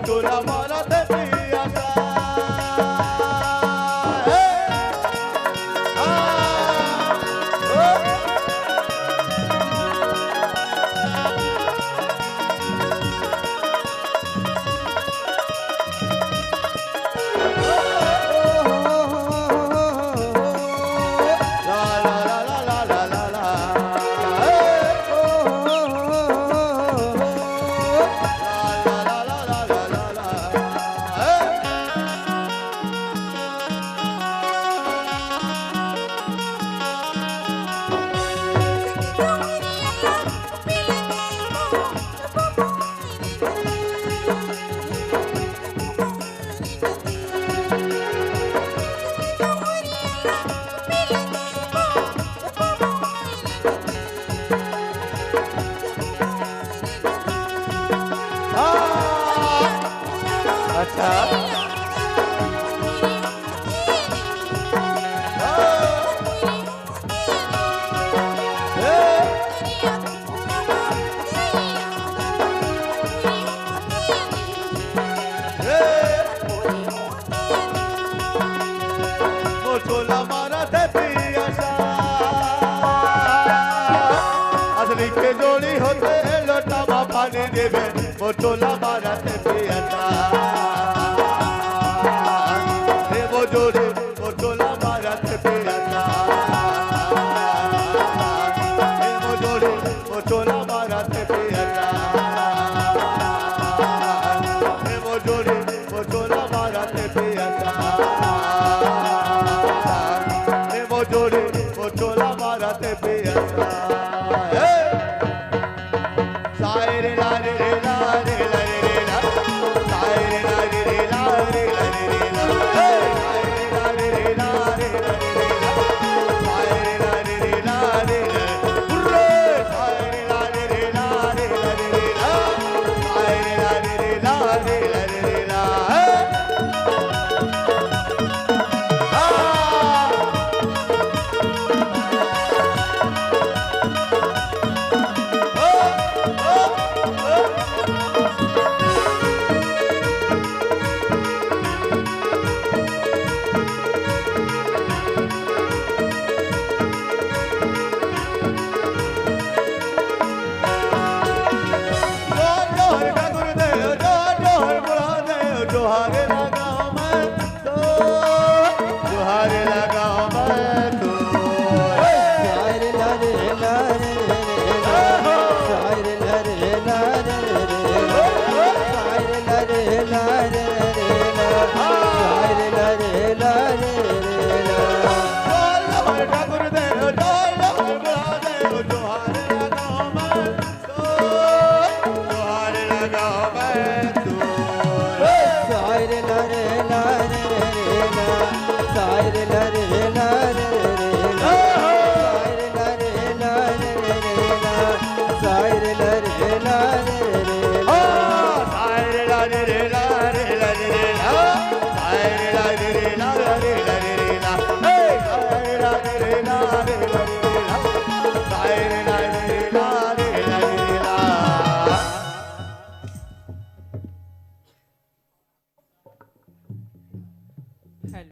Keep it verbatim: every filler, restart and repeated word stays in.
टोला मारा ते पिया का। हे! आ! ओ! अच्छा। मोर टोला मारा ते पिया सा। असली के जोड़ी होते लोटा मा पानी देवे। मोर टोला मारा ते पिया सा। हे वो जोड़ी, मोर टोला मारा ते पिया सा। हे वो जोड़ी, मोर टोला मारा ते पिया सा। हे वो जोड़ी, मोर टोला मारा ते पिया सा। हे वो जोड़ी, मोर टोला मारा ते पिया सा। हे! सारे रे ला रे रे ला रे ला रे रे ला। सारे रे ला रे रे ला रे ला रे रे ला। हे! सारे रे ला रे रे ला रे ला रे ला। सारे रे ला रे रे ला रे ला। हुर्रे! सारे रे ला रे रे ला रे ला रे रे ला। सारे रे ला रे रे ला रे ला रे ला। हे! जोहार जोहार ठाकुर देव, जोहार जोहार बुढ़ा देव, जोहार लगाओ मैं तो, जोहार लगाओ मैं तो। जोहार जोहार ठाकुर देव, जोहार जोहार बुढ़ा देव, जोहार लगाओ मैं तो, जोहार लगाओ मैं